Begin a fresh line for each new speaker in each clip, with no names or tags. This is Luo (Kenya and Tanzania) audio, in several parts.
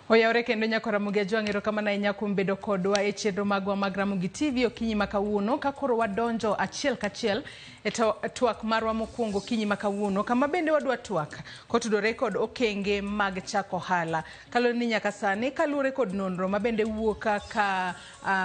Oyawre kendo nyako Ramogi Ajwang', erokamano ahinya kuom bedo kodwa e chenro magwa mag Ramogi TV okinyi ma kawuono ka koro wadonjo achiel kachiel e twak marwa mokwongo okinyi ma kawuono, kama bende wadwa twak kotudore kod okenge mag chako ohala. Kaluwore ni nyaka sani, kaluwore kod nonro ma bende wuok ka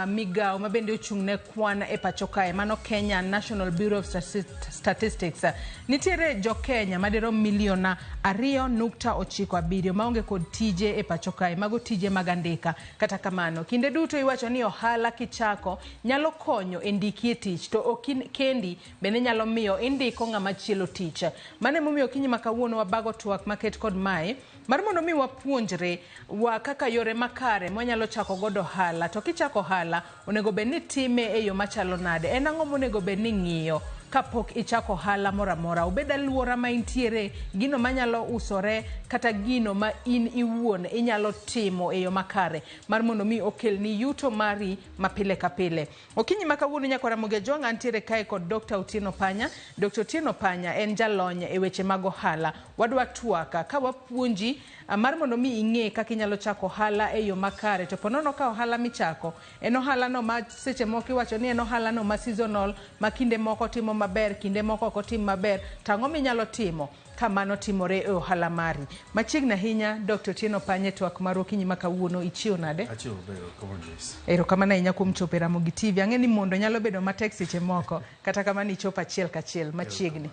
migawo ma bende ochung' ne kwan e pacho kae, mano Kenya National Bureau of Statistics, nitiere jo Kenya madirom milion 2.97 maonge kod tije e pacho kae, mago tije mag andika. Kata kamano, kinde duto iwacho ni ohala kichako nyalo konyo e ndiki e tich, to ok kendi bende nyalo miyo indiko ng'ama chielo tich. Mano emomiyo okinyi ma kawuono wabago twak maket kod mae mar mondo mi wapuonjre wa kaka yore makare mwanyalo chako godo ohala. To kichako ohala, onego bed ni time e yo machalo nade? En ang'o monego bed ni ing'iyo kapok ichako ohala moro amora? Obed aluora ma intiere, gino manyalo usore, kata gino ma in iwuon inyalo timo e yo makare mar mondo mi okelni yuto mari ma pile ka pile. Okinyi ma kawuono, nyakwa Ramogi Ajwang', antiere kae kod Dr. Otieno Panya. Dr. Otieno Panya en jalony e weche mag ohala. Wadwa twak ka wapuonji mar mondo mi ing'e kaka inyalo chako ohala e yo makare. To ponono ka ohala michako en ohala no ma seche moko iwacho ni en ohala no ma seasonal, ma kinde moko timo maber, kinde moko ok otim maber. To ang'o minyalo timo ka mano timore e ohala mari? Machiegni ahinya, Dr. Otieno Panya, e twak marwa okinyi ma kawuono, ichiew nade?
Achiewo maber, erokamano Joyce.
Erokamano ahinya kuom chopo e Ramogi TV. Ang'e ni mondo nyalo bedo matek seche moko, kata kamano ichopo achiel kachiel machiegni.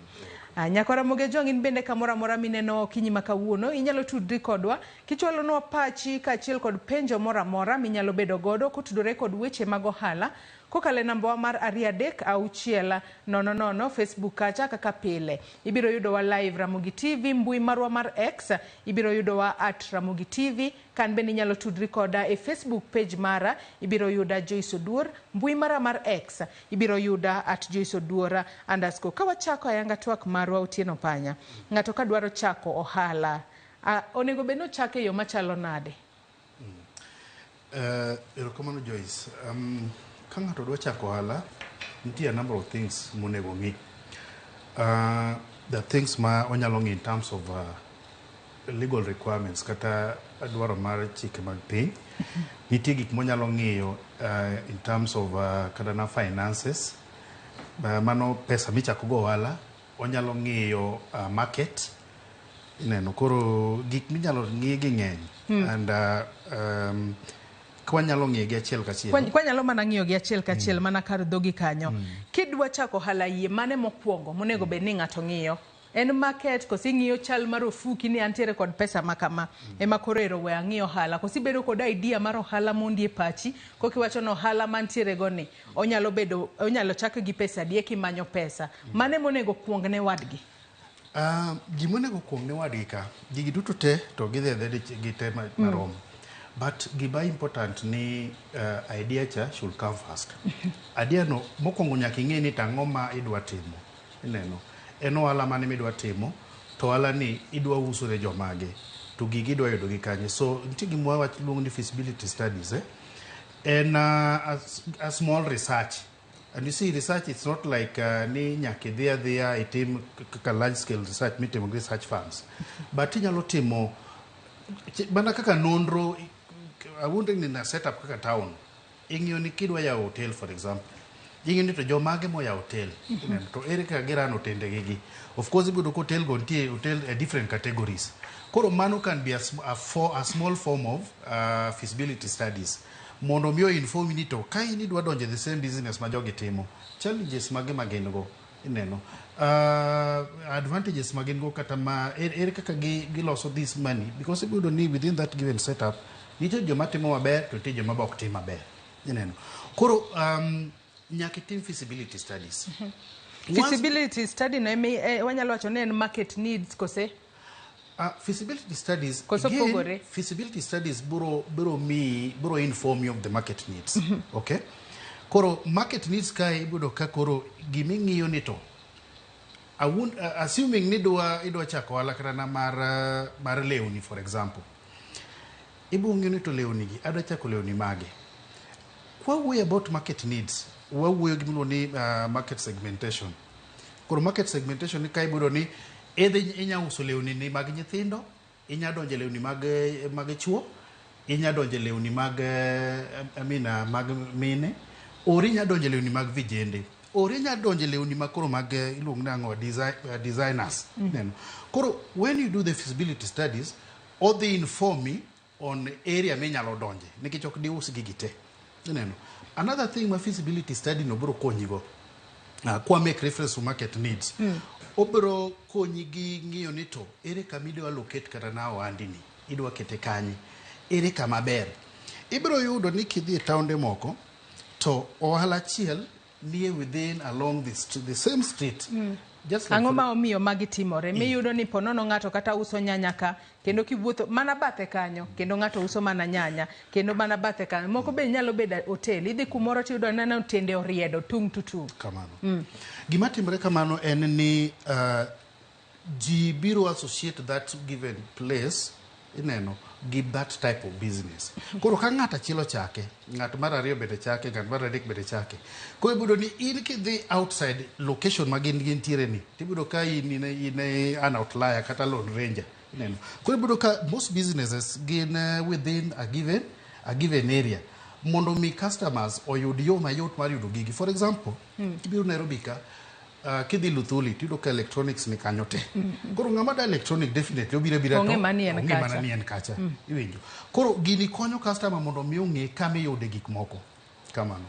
Nyakwa Ramogi Ajwang', in bende kamoro amora mineno okinyi ma kawuono, inyalo tudri kodwa kichwalonwa pachi kaachiel kod penjo moro amora minyalo bedo godo kotudore kod weche mag ohala kokalo e nambawa mar 23600. Facebook kacha kaka pile ibiro yudowa live Ramogi TV, mbui marwa mar X ibiro yudowa @RamogiTV. Kan bende inyalo tudri koda e Facebook page mara, ibiro yuda Joyce Oduor. Mbui mara mar X ibiro yuda @JoyceOduor_. Ka wachako ayanga twak marwa, Otieno Panya, ng'ato ka dwaro chako ohala, onego bed ni ochake e yo machalo nade?
Erokamano Joyce. Ka ng'ato dwa chako ohala, nitie a number of things monego ng'i. The things ma onyalo ng'i in terms of legal requirements kata dwaro mar chike mag piny. Nitie gik monyalo ng'iyo in terms of kata na finances. Mano pesa michako go ohala, onyalo ng'iyo market. Ineno, koro gik minyalo ng'i gi ng'eny. And ka wanyalo ng'iyo gi achiel kachiel.
Kwanyalo mana ng'iyo gi achiel kachiel mana kar dhogi kanyo. Kidwa chako ohala, yie mane mokwongo monego bed ni ng'ato ng'iyo? En market, koso ing'iyo chal mar ofuki ni antiere kod pesa ma kama ema koro ero we ang'i ohala, koso ibedo kod idea mar ohala mondi e pachi kokiwacho ni ohala mantiere go ni onyalo bedo, onyalo chak gi pesa adi kimanyo pesa? Mane monego kuong ne wadgi?
Gima onego kuong ne wadgi ka, gigi duto te to gidhi adhiya gi te marom. But gima important ni idea cha should come first. Idea no mokwongo nyaka ing'e ni tang'o ma idwa timo. Ineno, en ohala mane midwa timo, to ohala ni idwa uso ne jomage, to gigi idwa yudo gi kanye. So nitie gima wach luongo ni feasibility studies. Eh? En a small research. And you see, research, it's not like ni nyaka idhi adhiya itim kaka large scale research mitimo gi research firms. But inyalo timo mana kaka nonro, awuondre ni na setup kaka town. Ing'iyo ni kidwa yawo hotel, for example. Ing'iyo ni to jomage moyawo hotel. Ineno, to ere kaka giran otendegi gi. Of course ibiro yudo ka hotel go nitie hotel e different categories. Koro mano can be a small form of feasibility studies. Mondo mi inform ni to ka in idwa donjo e the same business ma jogi timo, challenges mage ma gin go, ineno, advantages ma gin go, kata ma ere kaka giloso this money, because ibiro yudo ni within that given setup nitie joma timo maber to nitie joma be ok tim maber, ineno. Koro nyaka itim feasibility studies.
Feasibility study no emi wanyalo wacho ni en market needs kose?
Feasibility studies
Koso
again,
pogore?
Feasibility studies biro mi biro inform you of the market needs. Okay? Koro market needs kae ibiro ka koro giming'iyo ni to assuming ni idwa chako ohala kata na mar lewni, for example. Ibiro ng'iyo ni to lewni gi adwa chako lewni mage. Kwawuoyo about market needs, wawuoyo gimiluongo ni market segmentation. Koro market segmentation ni ka ibiro ni either inya uso lewni ni mag nyithindo, inya donjo e lewni mag chuo. Inya donje lewni mag I mean, mag mine, or inya donje lewni mag vijende, or inya donje lewni ma koro mag iluongo ni ang'o, designers. Neno. Koro when you do the feasibility studies, odhi inform on area minyalo donje nikech ok dius gigi te. Ineno. Another thing ma feasibility study no biro konyi go, kwa make reference to market needs, obiro konyi gi ng'iyo ni to ere kama idwa locate kata na ohandi ni, idwa kete kanye, ere kama ber. Ibiro yudo ni kidhi e taonde moko to ohala achiel nie within along the same street. Just like
Ang'o ma omiyo magi timore? Miyudo ni ponono ng'ato kata uso nyanya ka, kendo kiwuotho mana bathe kanyo, kendo ng'ato uso mana nyanya, kendo mana bathe kanyo. Moko be nyalo bedo hotel. Idhi kumoro tiyudo neno otende oriedo tung' to tung'.
Kamano. Gima timore kamano en ni ji biro associate that given place, ineno, gi that type of business. Koro ka ng'at achiel ochake, ng'at mar ariyo bende chake, ng'at mar adek bende chake. Koro ibiro ni in kidhi outside location ma gin gintiere ni, tibiro ka in an outlier kata lone ranger. Ineno. Koro ibiro ka most businesses gin within a given area mondo mi customers oyud yo mayot mar yudo gigi. For example, ibiro Nairobi ka, kidhi Luthuli tiyudo ka electronics ni kanyo te. Koro ng'ama da electronic definitely obiro abira
Onge
to
mani en
onge
kacha.
Mana ni en kacha. Iwinjo. Koro gini konyo customer mondo mi ong'e kama iyude gik moko. Kamano.